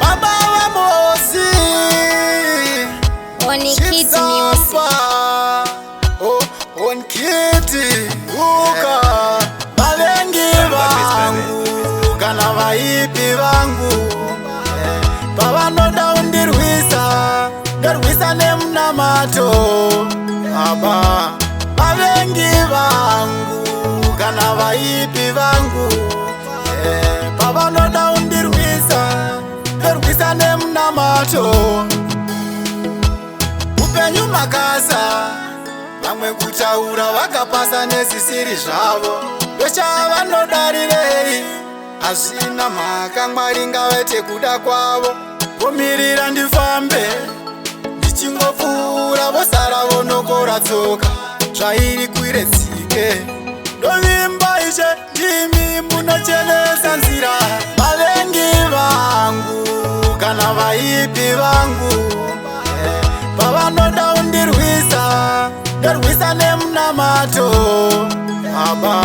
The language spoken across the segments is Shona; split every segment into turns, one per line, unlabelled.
Baba vaMozi.
On Kid Music.
Oh, on Kid Uka. Vavengi vangu kana vaipi vangu pavanoda kundirwisa, ndorwisa nemunamato. Baba, vavengi vangu kana vaipi vangu pavanoda kundirwisa, ndorwisa nemunamato. Upenyu makasa, vamwe kutaura vakapasa nezvisiri zvavo. Ndochavanodarirei? Hazvina mhaka, Mwari ngavaite kuda kwavo. Vomirira ndifambe, ndichingopfuura vosara vonokora tsoka. Zvairi kwire tsike, ndovimba Ishe, ndimi munochenesa nzira. Vavengi vangu kana vaipi vangu pavanoda kundirwisa, ndorwisa nemunamato. Baba,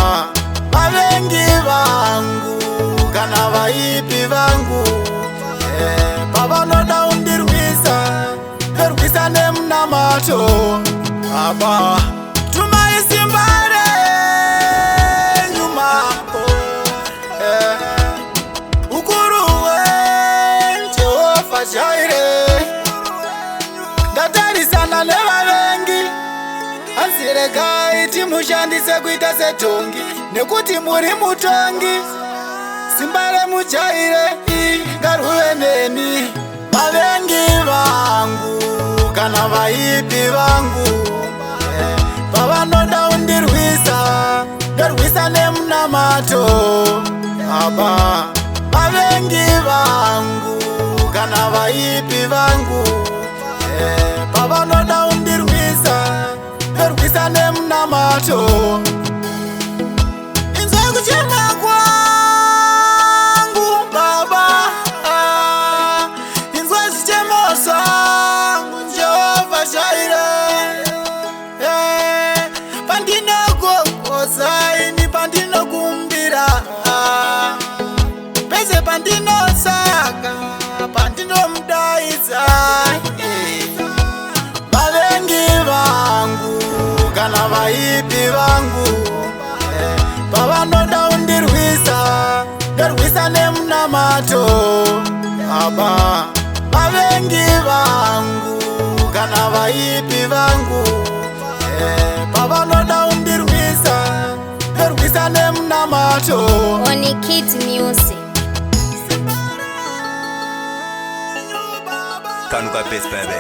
vavengi vangu kana vaipi vangu pavanoda kundirwisa, ndorwisa nemunamato. Baba, tumai simba renyu mambo, ukuru Jehovha Jireh. Ndatarisana nevavengi, hanzi regai timushandise kuita sedhongi, nekuti muri mutongi. Simba remuJireh ngaruve neni. Vavengi vangu kana vaipi vangu pavanoda kundirwisa, ndorwisa nemunamato. Baba, vavengi vangu kana vaipi vangu pavanoda kundirwisa, ndorwisa nemunamato. Inzwai kuchema kwangu Baba, inzwai zvichemo zvangu Jehovha Jireh. Pandinogogodza ini, pandinokumbira, pese pandinotsaka, pandinomudaidza. Vavengi vangu kana vaipi vangu pavanoda kundirwisa, ndorwisa nemunamato. Baba, vavengi vangu kana vaipi vangu pavanoda kundirwisa, ndorwisa nemunamato.
On Kid Music.
Kanuka Best, baby.